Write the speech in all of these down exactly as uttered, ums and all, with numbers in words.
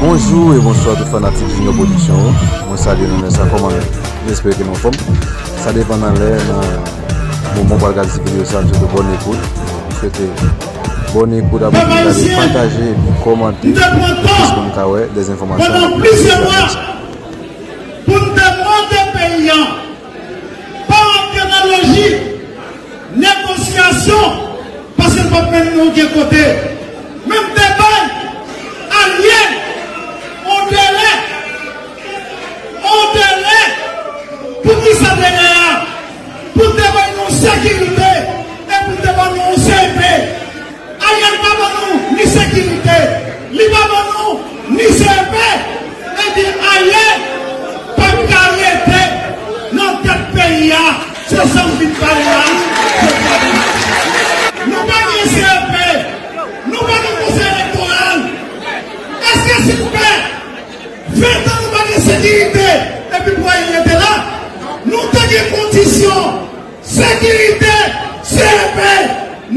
Bonjou e bonswa tout fanatik Junior Production yo. Mwen salye nou nan sa, kòman nou ye? M espere ke nou anfòm. Sa depann nan lè, nan moman w pral gade ti videyo sa, m swete w bòn ekout. M swete w bòn ekout, abone, gade, pataje, epi kòmante, pou plis moun ka wè de enfòmasyon. Pandan plizyè mwa, pou n te monte peyi a, pa antre nan lojik negosyasyon, paske l p ap mennen nou okenn kote. Men m te bay Ariel yon delè, yon delè. Poukisa delè a? Pou l te bay nou sekirite, epi l te ban nou yon C E P. Ariel pa ban nou ni sekirite, li pa ban nou ni C E P, ebyen Ariel p ap ka rete nan tèt peyi a. Se sa m vin pale la. Nou pa gen C E P, nou pa gen konsèy elektoral. Èske si n fè ven tan nou pa gen sekirite, epi pou Ariel rete la, nou te gen kondisyon. Sekirite, C E P,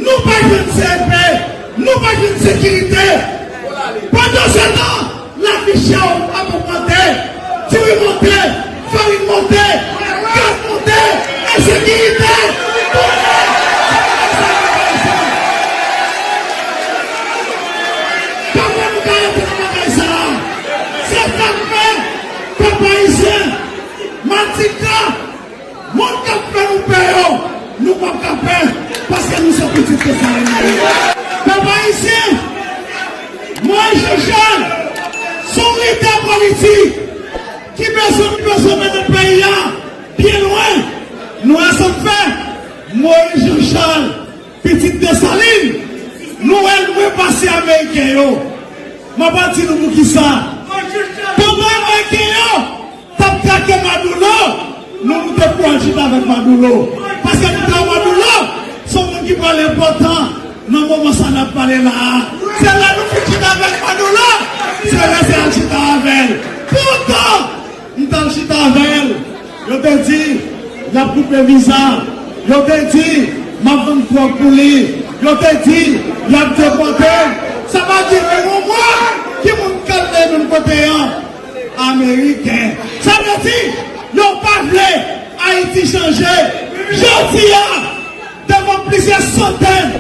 nou pa jwenn C E P, nou pa jwenn sekirite. Pandansetan, lavi chè ap ogmante, diri monte, farin monte, gaz monte, ensekirite tounen. Pa kwè nou ka rete nan bagay sa a. Se sa k fè, pèp ayisyen, Matika, moun k ap fè nou pè yo, nou p ap ka pè, paske nou se pitit Desalin yo. Pèp ayisyen, Moyiz Jan Chal se yon lidè politik ki bezwen, ki bezwen mennen peyi a byen lwen. Nou wè sa k fè Moyiz Jan Chal, pitit Desalin, nou wè l lwen pase Ameriken yo. M ap di nou poukisa. Pandan Ameriken yo t ap trake Maduro, nou, nou te pou al chita avèk Maduro. Paske nou te wè Maduro se yon moun ki pral enpòtan nan moman sa n ap pale la a. Se lè nou fin chita avèk Maduro, se lè se al chita avè l. Poutan, m t al chita avè l. Yo te di, y ap koupe viza. Yo te di, m ap vann dwòg pou li. Yo te di, y ap depòte l. Sa pa gen menm yon mwa ki moun k al menm kote a. Ameriken. Sa vle di, yo pa vle Ayiti chanje. Jodi a, devan plizyè santèn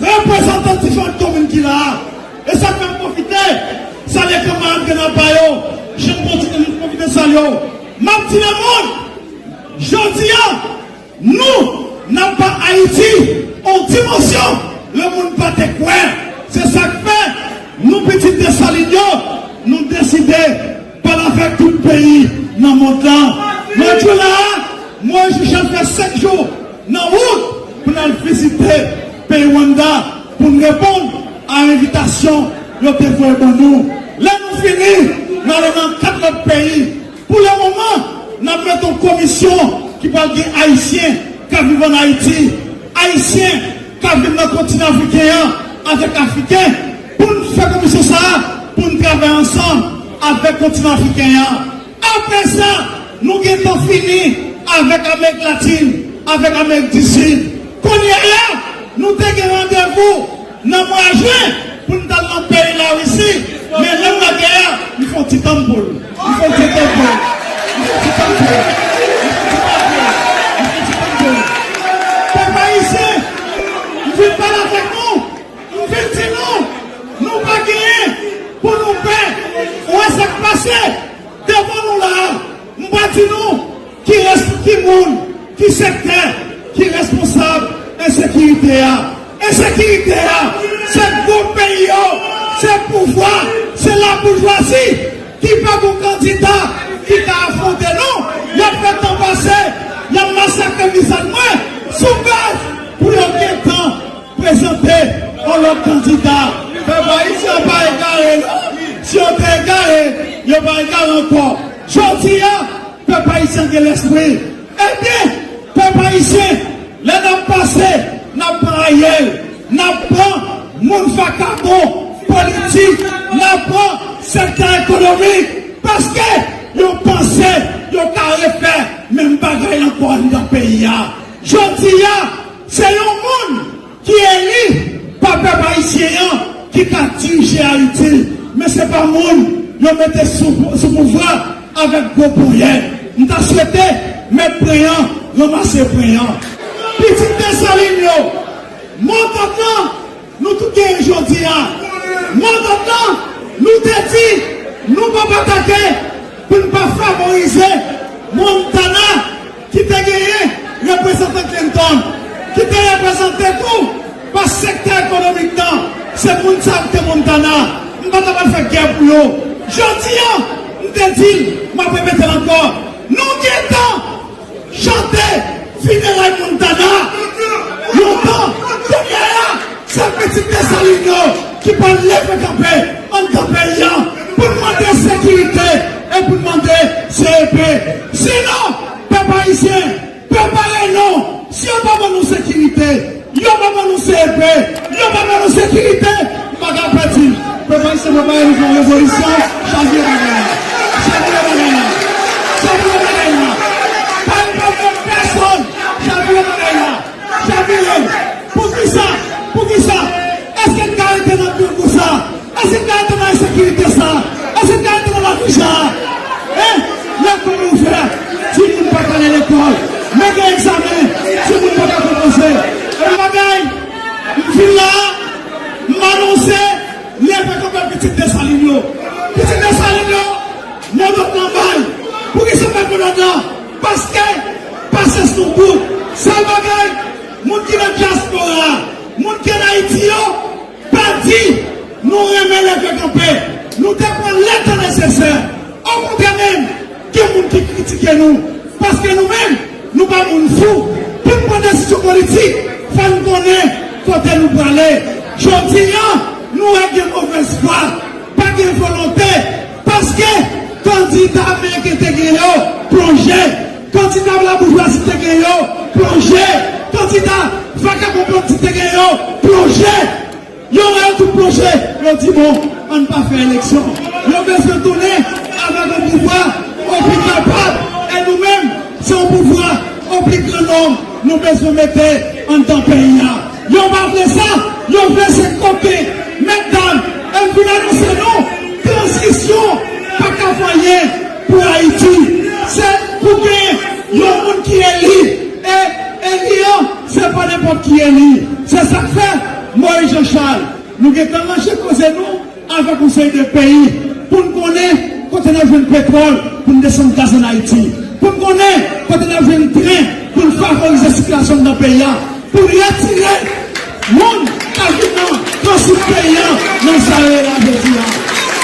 reprezantan diferan komin ki la a. E sa k fè m pwofite salye kanmarad Grenn Apa yo, Jan Pòti, m pwofite salye w. M ap di lemonn, jodi a, nou, n ap ba Ayiti yon dimansyon lemonn pa te kwè. Se sa k fè, nou pitit Desalin yo, nou deside pale avèk tout peyi nan mond lan. Jodi la a, Moyiz Michel fè senk jou nan wout pou n al vizite peyi Rwanda pou n reponn a envitasyon yo te voye ban nou. Lè nou fini, n ale nan kat lòt peyi. Pou le moman, n ap mete yon komisyon ki pral gen Ayisyen k ap viv ann Ayiti, Ayisyen k ap viv nan kontinan afriken an avèk Afriken, pou n fè komisyon sa a, pou n travay ansanm avèk kontinan afriken an. Apre sa, nou gentan fini avèk Amerik Latin, avèk Amerik di Sid. Kounye a, nou te gen randevou nan mwa jen pou n t al nan peyi Larisi, men lè m lage a, m fè yon ti tann pou l. M fè yon ti tann pou l. M fè yon ti tann pou l. M fè yon ti tann pou l. M fè yon ti tann pou l. Pèp ayisyen, m vin pale avèk nou. M vin di nou, nou pa genyen pou nou pè. Ou wè sa k pase devan nou la a. M pa di nou ki res-, ki moun, ki sektè ki responsab ensekirite a. Ensekirite a, se gwo peyi yo, se pouvwa, se laboujwazi ki pa gon kandida ki ka afwonte nou. Y ap fè tan pase, y ap masakre vizaj mwen sou baz pou yo gentan prezante yon lòt kandida. Pèp ayisyen pa egare, non. Si yo te egare, yo pa egare ankò. Jodi a, pèp ayisyen gen lespri. Ebyen, pèp ayisyen, lè n ap pase, n ap pran Ariel, n ap pran moun vakabon politik, n ap pran sektè ekonomik, paske yo panse yo ka refè menm bagay ankò anndan peyi a. Jodi a, se yon moun ki eli pa pèp ayisyen an ki ka dirije Ayiti. Men se pa moun, Yo mete sou, sou pouvwa avèk gwo ponyèt. M ta swete mèt pwen an ranmase pwen an. Pitit Desalin yo, montantnan nou tout genyen jodi a. Montantnan nou te di nou p ap atake pou n pa favorize Montana ki te genyen reprezantan Clinton, ki te reprezante tou pa sektè ekonomik nan, se moun sa yo ki te Montana. M pa ta pral fè gè pou yo. Jodi a, m te di l, m ap repete l ankò, nou gentan chante fineray Montana. Lontan, kounye a, se pitit Desalin yo ki pral leve kanpe anndan peyi a pou n mande sekirite e pou n mande C E P. Sinon, pèp ayisyen, prepare nou. Si yo pa ban nou sekirite, yo pa ban nou C E P, yo pa ban nou sekirite, m pa ka pèdi. Pèp ayisyen, prepare nou pou yon revolisyon. Chavire bagay la. Chavire bagay la. Chavire bagay la. Pa, pa gen pèsonn. Chavire bagay la. Chavire l. Poukisa? Poukisa? Èske n ka rete nan grangou sa? Èske n ka rete nan ensekirite sa? Èske n ka rete nan lari sa? Hein? Lekòl ouvè, timoun pa t ale lekòl. Men gen egzamen, timoun pa ka konpoze. E yon bagay, m vin la, m anonse, leve kanpe pitit Desalin yo. Pitit Desalin yo, modòd nan bay. Poukisa m bay modòd nan? Paske pasyans nou bout. Sèl bagay, moun ki nan dyaspora a, moun ki ann Ayiti yo, pa di nou renmen leve kanpe. Nou te pran letan nesesè. Okontrè menm, gen moun ki kritike nou. Paske nou menm, nou pa moun fou. Pou n pran desizyon politik, fò n konnen kote nou prale. Jodi a, nou wè gen movèz fwa, pa gen volonte. Paske kandida ameriken te gen yo, plonje. Kandida laboujwazi te gen yo, plonje. Kandida vakabon bandi te gen yo, plonje. Yo wè yo tout plonje, yo di, bon, ann pa fè eleksyon. Yo bezwen tounen avèk yon pouvwa, yon pouvwa pap, e nou menm, se yon pouvwa, yon pi gran nonm, nou bezwen mete anndan peyi a. Yo pa vle sa, yo vle se koken, mètdam, e m vin anonse nou, tranzisyon pa ka fè anyen pou Ayiti. Se pou gen yon moun ki eli, e eli an, se pa nenpòt ki eli. Se sa k fè Moïse Jean Charles, nou gentan ranje koze nou avèk yon seri de peyi pou n konnen kote n ap jwenn petwòl pou n desann gaz ann Ayiti, pou n konnen kote n ap jwenn tren pou n favorize sikilasyon anndan peyi a, pou n retire moun k ap vin nan transit peyi a nan sa yo ye la jodi a.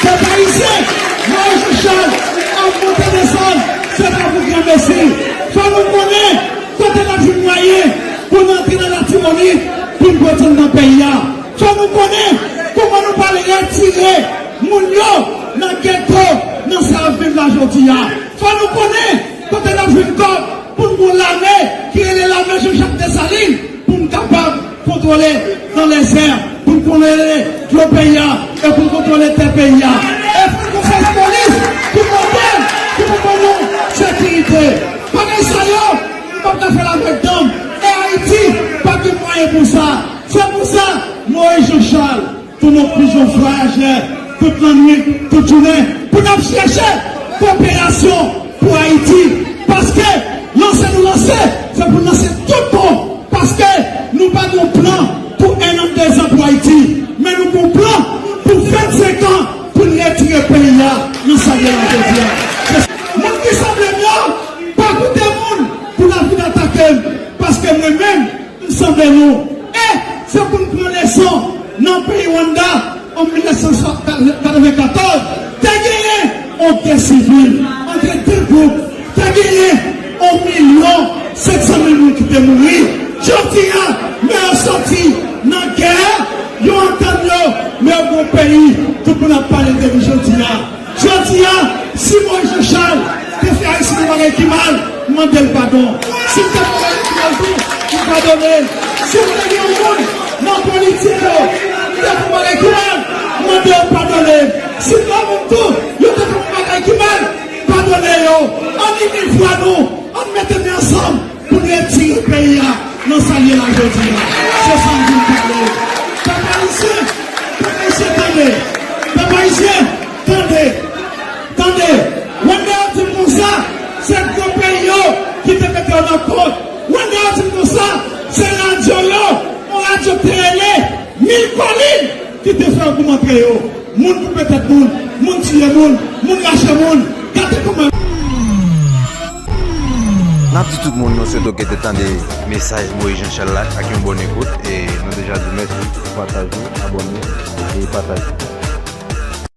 Pèp ayisyen, Moïse Jean Charles ap monte desann, se pa pou granmesi. Fò nou konnen kote n ap jwenn mwayen pou n antre nan Latibonit pou n pran tè anndan peyi a. Fò nou konnen kòman nou pral retire moun yo nan geto, nan sa y ap viv la jodi a. Fò nou konnen kote n ap jwenn kòb pou n gen yon lame ki rele lame Jean Jacques Dessalines, pou n kapab kontwole nan lèzè, pou n kontwole dlo peyi a, e pou n kontwole tè peyi a. E fò n gen fòs polis pou mande l, ki pou ban nou sekirite. Bagay sa yo, m p ap ka fè l avèk dan m. E Ayiti pa gen mwayen pou sa. Se pou sa, Moïse Jean Charles, tou nou pijon vwayajè, tout lannwit, tout jounen, pou n ap chèche koperasyon pou Ayiti. Paske lanse nou lanse, se pou n lanse tout bon. Paske nou pa gen yon plan pou en an, dezan pou Ayiti. Men nou gen yon plan pou vennsenk an pou n retire peyi a nan sa l ye la jodi a. Moun ki sanble m yo, pa koute moun pou n ap vin atake m. Paske mwen menm, m sanble nou. E se pou n pran leson nan peyi Rwanda an mil nèf san katrevenkatòz, te genyen yon gè sivil ant de gwoup, te genyen yon milyon senk san mil moun ki te mouri. Jodi a, men yo soti nan gè, yo antann yo, men yo gen yon peyi tout moun ap pale de li jodi a. Jodi a, si Moïse Jean Charles te fè Ayisyen yon bagay ki mal, mande l padon. Si l te fè yon bagay ki mal tou, m padone l. Si w te gen yon moun nan politik yo ki te fè yon bagay ki mal, mande yo padone l. Si granmoun tou, yo te fè yon bagay ki mal, padone yo. Ann ini vwa nou, ann mete men ansanm pou n retire peyi a nan sa l ye la jodi a. Se sa m vin pale. Pèp ayisyen, pèp ayisyen tande. Pèp ayisyen, tande. Te fè yo pou montre yo. Moun koupe tèt moun, moun tiye moun, moun rache moun. Gade kòman. N ap di tout moun nou swete w gen te tande mesaj Moïse Jean Charles la ak yon bòn ekout. E nou deja di mèsi pou pataj ou, abòne e pataje.